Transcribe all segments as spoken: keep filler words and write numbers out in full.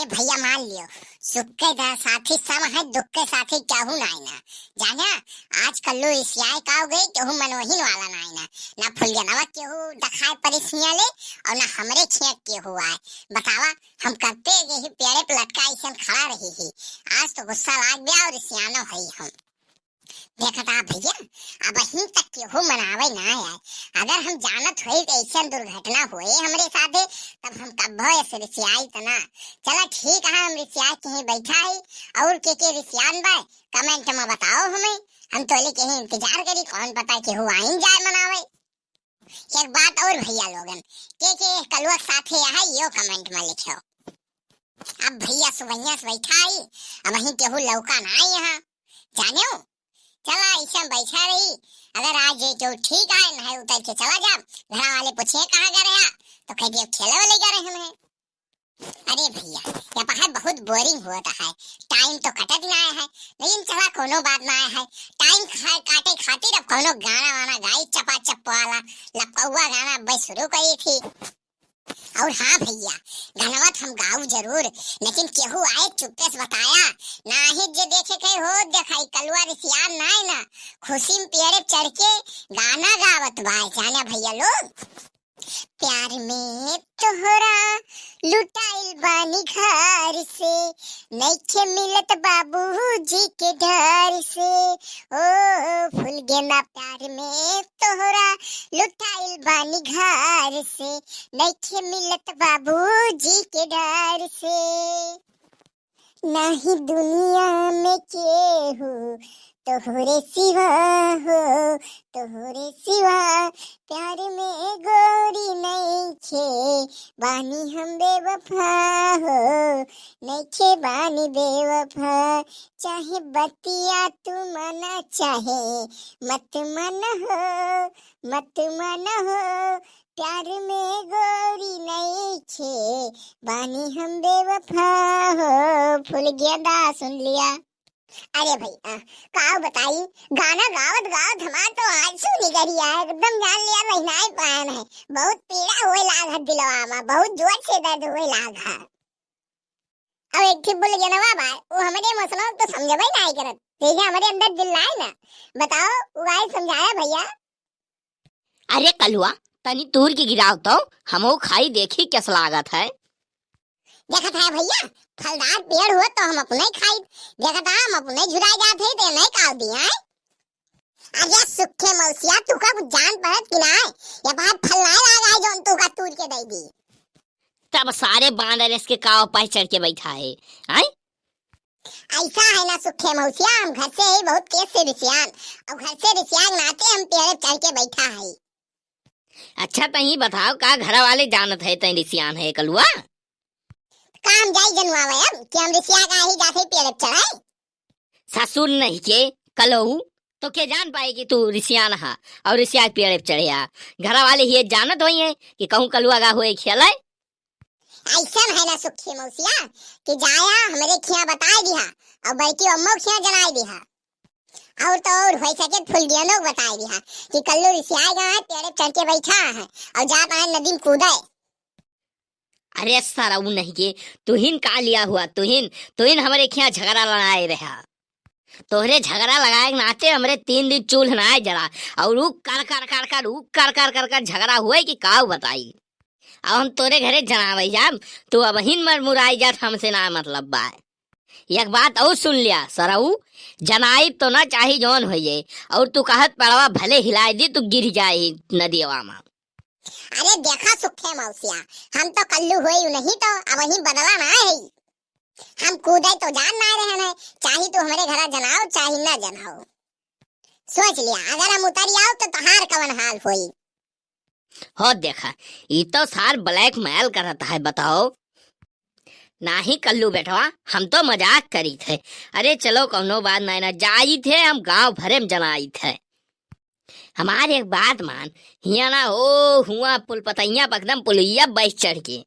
भइया मान लियो, सुख के दा-, साथी सम है, दुख के साथी केहू नाई ना। जाना, आज कल्लू रिसियाए का हो गई, केहू मनोहिन वाला नाई ना। ना फुलगेनवा केहू देखाए परी सिया ले, और ना हमरे खिया केहू आए। बतावा, हम कब ते यही पेड़े पे लटका अइसन खड़ा रही ही। आज तो गुस्सा लाग गया और रिसियानो है हम। देखत हा भइया, अबहीं तक केहू मनावे ना आए। अगर हम जानत होई कि अइसन दुर्घटना होए हमरे साथे, तब हम कब्बो ऐसे रिसियाइत ना। चला ठीक है, हम रिसिया के ही बैठा है, और के के रिसियान बा, comment में बताओ हमें, हम तोले के ही इंतजार करी, कौन पता केहू आइन जाए मनावे। एक बात और भइया लोगन, के के कलुआ के साथे है, यो comment में लिखो। अब भइया सुबहिया से बैठा आई, अबहीं केहू लौका ना आई यहाँ, जानेउ? चला, अइसे बैठा रही, अगर आज जे केहू ठीक आए, नहीं उतर के चला जा, घर वाले पूछे कहाँ गए रहा, तो कह दिया खेले वाले गए रहे हम हैं। अरे भइया, ये पहाड़ बहुत boring होत है, time तो कटत ना है, लेकिन चला कोनो बात ना है, time खा-, काटे खातिर अब कोनो गाना वाना गाई, चपा चप वाला लपकौआ गाना अब शुरू करी थी। और हाँ भइया, गनवा त हम गाऊ जरूर, लेकिन केहू आए चुप्पे से बताया, नाही जे देखे के हो देखाई, कलुआ रिसियान नाय ना, खुशी में पेड़े पे चढ़ के गाना गावत बा, जाना भइया लोग। प्यार में तोहरा लुटाइल बानी घर से, नइखे मिलत बाबूजी के डर से। ओ फूल गेंदा प्यार में तोहरा लुटाइल बानी घर से, नइखे मिलत बाबूजी के डर से। नाही दुनिया में केहू तोहरे सिवा हो, तोहरे सिवा प्यार में गोरी नइखे, बानी हम बेवफा हो, नइखे बानी बेवफा। चाहे बतिया तू माना, चाहे मत माना हो, मत माना हो, प्यार में गोरी नइखे, बानी हम बेवफा हो। फूल गेंदा सुन लिया। अरे भइया, का बताई, गाना गावत गावत हमार तो आंसू निकरी आए, एकदम जान लिया रहिनाए पाए नहीं। बहुत पीड़ा होए लाग है दिलवा में, बहुत जोर से दर्द होए लाग है। अब एक ठे फूल गेंदवा बा, वो हमरे emotion तो समझबे नहीं करत, जैसे हमरे अंदर दिल लाए ना। बताओ, वो गाय समझाया भइया। अरे कलुआ, तनी तूर के गिराव तो, हमहू खाई देखी कैस लागत है। देखत है भइया, फलदार पेड़ हो तो हम अपने खाई, देखत है हम अपने झुराई जात है, ते नहीं काव दिया है। अरे सुखे मौसिया, तू का कुछ जान पड़त कि ना? ये बात फल नहीं लागा है जौन तू का तूर के दे दी। तब सारे बांदर इसके काव पर चढ़ के बैठा है, आय? ऐसा है ना सुखे मौसिया, हम घर से ही बहुत तेज से रिसियान, और घर से रिसियान नाते हम पेड़े चढ़ के बैठा है। अच्छा, तहीं बताओ, का घर वाले जानत है तैं रिसियान है कलुआ? का हम जाई जनवावे अब कि हम रिसिया का ही जाते पेड़े चढ़े? ससुर नहीं के कलऊ, तो के जान पाए कि तू रिसियान हा और रिसिया के पेड़े पे चढ़े हा? घर वाले ही जानत होई है कि कहूँ कलुआ गा होए खेले। ऐसन है ना सुखी मौसिया कि जाया हमरे खिया बताए दिहा और बड़की अम्मो खिया जनाए दिहा। और तो और होई सके फुलगियनो के बताए दिहा कि कल्लू रिसियाए गा है, पेड़े पे चढ़ के बैठा है और जात है नदी में कूदे। अरे सरऊ नहीं के, तुहिन का लिया हुआ, तुहिन, तुहिन हमरे खिया झगड़ा लड़ाए रहा। तोहरे झगड़ा लगाए के नाते हमरे तीन दिन चूल्ह नाय जला, और ऊ कर कर कर कर, ऊ कर कर कर कर झगड़ा हुए कि काऊ बताई। अब हम तोरे घरे जनावे जाब, तू अबहिन मरमुराई जात, हमसे ना मतलब बा। एक बात और सुन लिया सरऊ, जनाई तो ना चाही जौन होइए, और तू कहत पड़वा भले हिलाई दी, तू गिर जाए नदियवा में। अरे देखा सुखे मौसिया, हम तो कल्लू होई नहीं तो अबहिन बदला ना है। हम कूदे तो जान ना रहे हैं, चाही तू हमरे घरा जनाओ, चाही ना जनाओ। सोच लिया, अगर हम उतरी आओ तो तहार कवन हाल होई। हो देखा, ई तो सार blackmail करत है, बताओ। नाही कल्लू बेटवा, हम तो मजाक करीत है। अरे चलो, कौनो बात नहीं ना, जाइत है, हम गांव भरे में जनाइत है। हमार एक बात मान, हिया ना हो हुआ पुल पतैया पकदम पुलैया बैठ चढ़ के।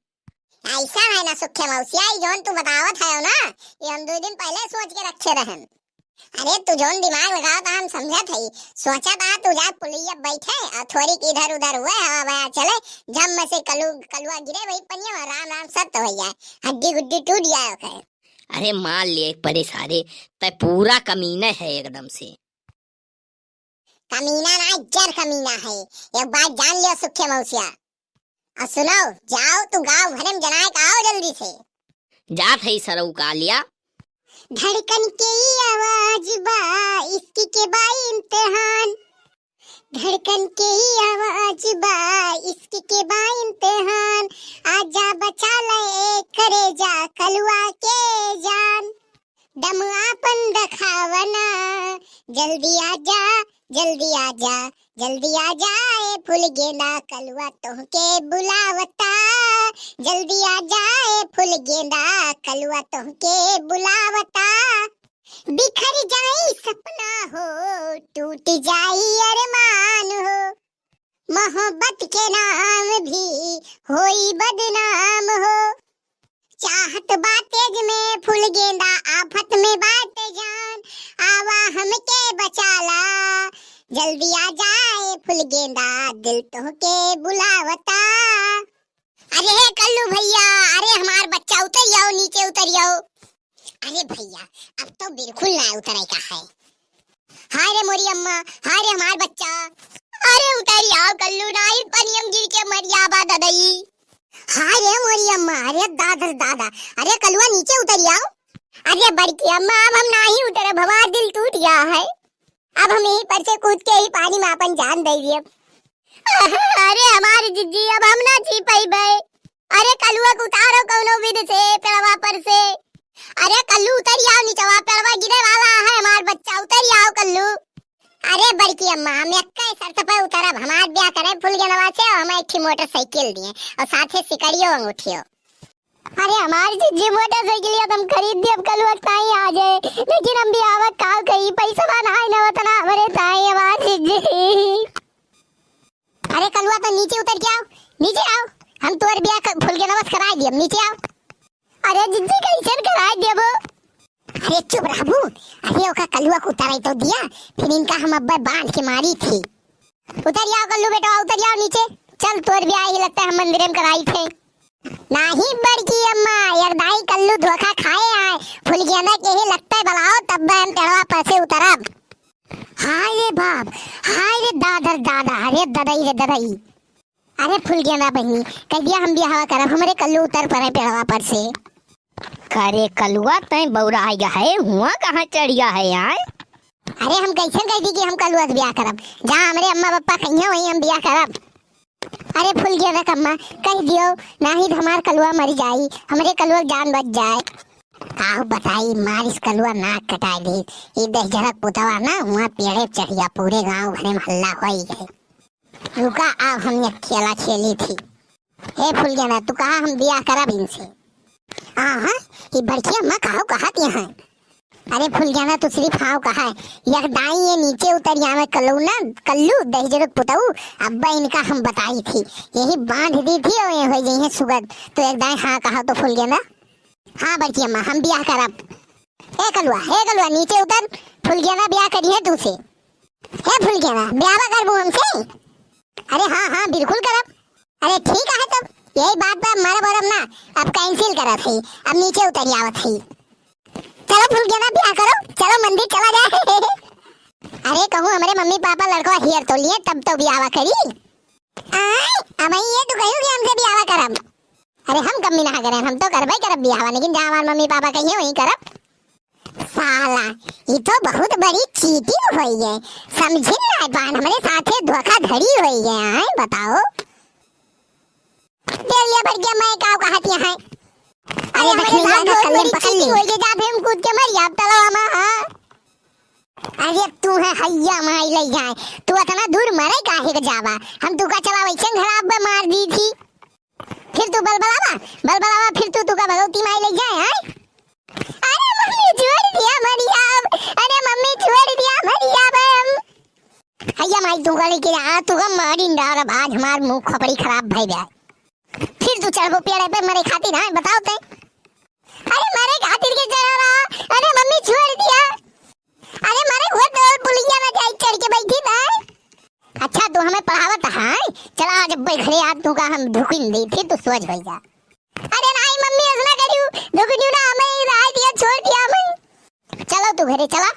ऐसा है ना सुखे मौसिया, ई जौन तू बतावत है ना, ये हम दो दिन पहले सोच के रखे रहन। अरे तू जौन दिमाग लगावत ह हम समझत हई, सोचत ह तू जा पुलिया बैठे अउर थोड़ी इधर उधर हुए, हवा बया चले, झम से कलू, कलुआ गिरे वही पनिया में, राम राम सत्य होइ जाए, हड्डी गुड्डी टूट जाए ओकर। अरे मार लिए एक परे सारे, तै पूरा कमीना है एकदम से। कमीना ना, जर कमीना है, एक बात जान लियो सुखे मौसिया। अउर सुनो, जाओ तू गाँव भरे में जनाए का आओ जल्दी से। जात है सरऊ का लिया। धड़कन के ही आवाज बा, इश्क के बा इम्तिहान। धड़कन के ही आवाज बा, इश्क के बा इम्तिहान। आजा बचा ले ए करेजा कलुआ के जान। दम आपन दखावना, जल्दी आजा, जल्दी आजा, जल्दी आजा ए फूल गेंदा, कलुआ तोहके बुलावता। जल्दी आजा ए फूल गेंदा, कलुआ तोहके बुलावता। बिखर जाई सपना हो, टूट जाई अरमान हो, मोहब्बत के नाम भी होई बदनाम हो। चाहत बा तेज में फूल गेंदा, आफत में बाटे जान, आवा हमके बचाला। जल्दी आजा ए फूल गेंदा, दिल तोहके बुलावता। अरे हे कल्लू भइया, अरे हमार बच्चा उतरि आओ, नीचे उतरि आओ। अरे भइया, अब तो बिल्कुल ना उतरे का है। हाय रे मोरी अम्मा, हाय रे हमार बच्चा। अरे उतरि आओ कल्लू, नाही पनिया में गिर के मरि जाबा ददई। हाय रे मोरी अम्मा, अरे दादा रे दादा, अरे कलुआ नीचे उतरि आओ। अरे बड़की अम्मा, अब हम नाही उतरब, हमार दिल टूट गया है। अब हम यहीं पर से कूद के ही पानी में आपन जान दे दिए। अरे हमार जिज्जी, अब हम ना जी पइबे। अरे कलुआ के उतारो कौनो विध से पेड़वा पर से। अरे कल्लू उतरि आओ निचवा, पेड़वा गिरे वाला है, हमार बच्चा उतरि आओ कल्लू। अरे बड़की अम्मा, हम एक्के शर्त पे उतरब, हमार ब्याह करे फूल गेंदवा से अउर हम एक ठे मोटरसाइकिल दिए अउर साथे सिकड़ियो अंगूठियो। अरे हमार जिज्जी मोटरसाइकिलिया तो हम खरीद दिए, अब कलुआ ताई आ जाए, लेकिन हम बियाह काव करी, पैसा ना है ना उतना हमरे ताई हमार जिज्जी। अरे कलुआ, तो नीचे उतरि के आओ, नीचे आओ, हम तोर बियाह क-, फूल गेंदवा से कराइ दियब, नीचे आओ। अरे जिज्जी, कैसन कराइ देबो? अरे चुप रहबू। अरे ओका कलुआ के उतराइ तो दिया, फिर इनका हम अब्बे बांध के मारी थी। उतरि आओ कल्लू बेटवा, उतरि आओ नीचे। चल, तोर बियाह ही लगता है हम मंदिरे में कराई थे। नाही बड़की अम्मा, एक दाई कल्लू धोखा खाए आए, फूल गेंदा के ही लगता है बुलाओ, तब हम पेड़वा पर से उतरब। हाय रे बाप, हाय रे दादा रे दादा, अरे ददई रे ददई। अरे फूल गेंदा बहिनी, कहिया हम बियाहवा करब, हमरे कल्लू उतर परे पेड़वा पर से। करे कलुआ, तैं बौराइ गया है, हुआं कहाँ चढ़ गया है, आय? अरे हम कैसन कहि दी कि हम कलुआ से बियाह करब? जहाँ हमरे अम्मा पप्पा कहिया वहीं हम बियाह करब। अरे फूल गेंदा के अम्मा, कहि दियो, नाही तो हमार कलुआ मरि जाई, हमरे कलुआ के जान बच जाए। काहू बताई, मारिस कलुआ नाक कटाइ दी। ई दहिजरक पुतवा ना, हुआं पेड़े चढ़िया, पूरे गाँव भरे में हल्ला होइ गए। रुका, अब हम एक खेला खेली थी। हे फुलगेना, तू कहा हम बियाह करब इनसे? आहा, ई बड़की अम्मा काहू कहत यहाँ? अरे फुलगेना, तू सिर्फ हाँ कहा है। एक दाई ये नीचे उतरि आवे कल्लू ना, कल्लू, दहिजरक पुतऊ, अब्बा इनका हम बताई थी। यही बांध दी थी और ये हो जइहे सुगत। तो एक दाई हाँ कहा तो फुलगेना। हाँ बड़की अम्मा, हम बियाह करब। ए कलुआ, ए कलुआ, नीचे उतर, फुलगेना बियाह करिहे तू से। हे फुलगेना, बियाह करबू हमसे? अरे हाँ, हाँ, बिल्कुल करब। अरे ठीक है तब, यही बात पे मरब वरब ना, अब cancel करत हई, अब नीचे उतरि आवत हई। चलो फुलगेना बियाह करो, चलो मंदिर चला जाए। अरे कहूँ हमरे मम्मी पापा लड़कवा हेर तो लिए तब तो बियाहवा करी। आय, अब ये तो कहू कि हमसे बियाहवा करब। अरे हम कम ना करें, हम तो करबे करब बियाहवा, लेकिन जहाँ हमार मम्मी पापा कहिए वहीं करब। साला, ई तो बहुत बड़ी cheating होई है। समझिन ना पान, हमरे साथे धोखाधड़ी होई है, आय बताओ। देख लिया बड़की अम्मा, काव कहत यहाँ है। अरे अरे हमरे दखिनिया साथ का बहुत कल्ले बड़ी पकड़ cheating ली। होई है, जा फिर हम कूद के मर जाब तलवा में, हाँ। अरे तू है हैया माई ले जाए, तू इतना दूर मरे काहे के जावा? हम तू का चला वैसे घर आप मार दी थी। फिर तू बलबलावा, बलबलावा, फिर तू, तू का भगवती माई ले जाए, हैं? अरे मम्मी छोड़ दिया मरिया अब, अरे मम्मी छोड़ दिया मरिया अब हम। हैया माई तू का लेके आ, तू का मारी डार अब आज हमार मुंह खोपड़ी खराब भई बे। फिर तू चढ़बो पेड़े पे मरे खातिर, हैं? बताओ ते। अरे मरे खातिर के चढ़ा रहा, अरे मम्मी छोड़ दिया। घरे आ, तू का हम ढुकिन दी, फिर तू सोच भई जा। अरे नाहीं मम्मी, ऐसा ना करियो, ढुकिन ना, हमें रहा दिया, छोड़ दिया हमें। चलो तू घरे चला,